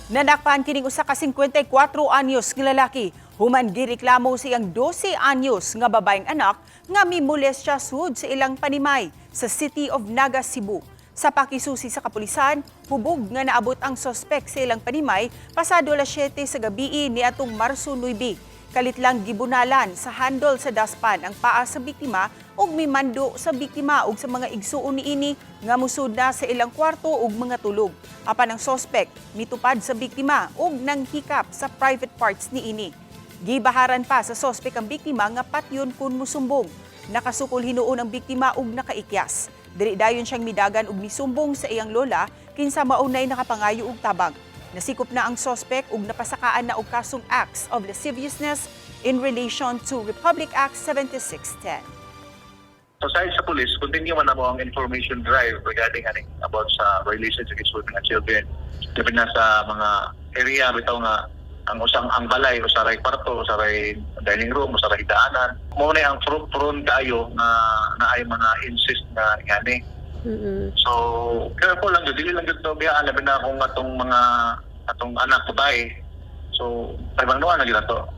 Nanakpan kining usa ka 54 anyos nga lalaki human gireklamo sa iyang 12 anyos nga babaeng anak nga mimolestya sud sa ilang panimay sa City of Naga, Cebu. Sa pakisusi sa kapulisan, hubog nga naabot ang sospek sa ilang panimay pasado alas 7 sa gabii ni atong Marso 9. Kalit lang gibunalan sa handle sa dustpan ang paa sa biktima ug mimando sa biktima ug sa mga igsuon niini nga musud na sa ilang kwarto ug mga tulog. Apan ang sospek mitupad sa biktima ug nanghikap sa private parts niini. Gibaharan pa sa sospek ang biktima nga patyon kun musumbong. Nakasukol hinuon ang biktima ug nakaikyas. Diri dayon siyang midagan ug misumbong sa iyang lola kinsa maunay nakapangayo og tabang. Nasikop na ang sospek ug napasakaan na og kasong acts of lasciviousness in relation to Republic Act 7610. So side sa police, continue man namo ang information drive regarding aning about sa violation sa with mga children. Labi na sa mga area bitaw nga ang usang ang balay usa ray kwarto, usa ray dining room, usa ray daanan. Mao na ang prone kaayo nga naay mga incest na ngani. So careful lang jud, dili lang jud to biyaan, labi na kung atong mga atong anak babae. So pahibanduan na jud ato.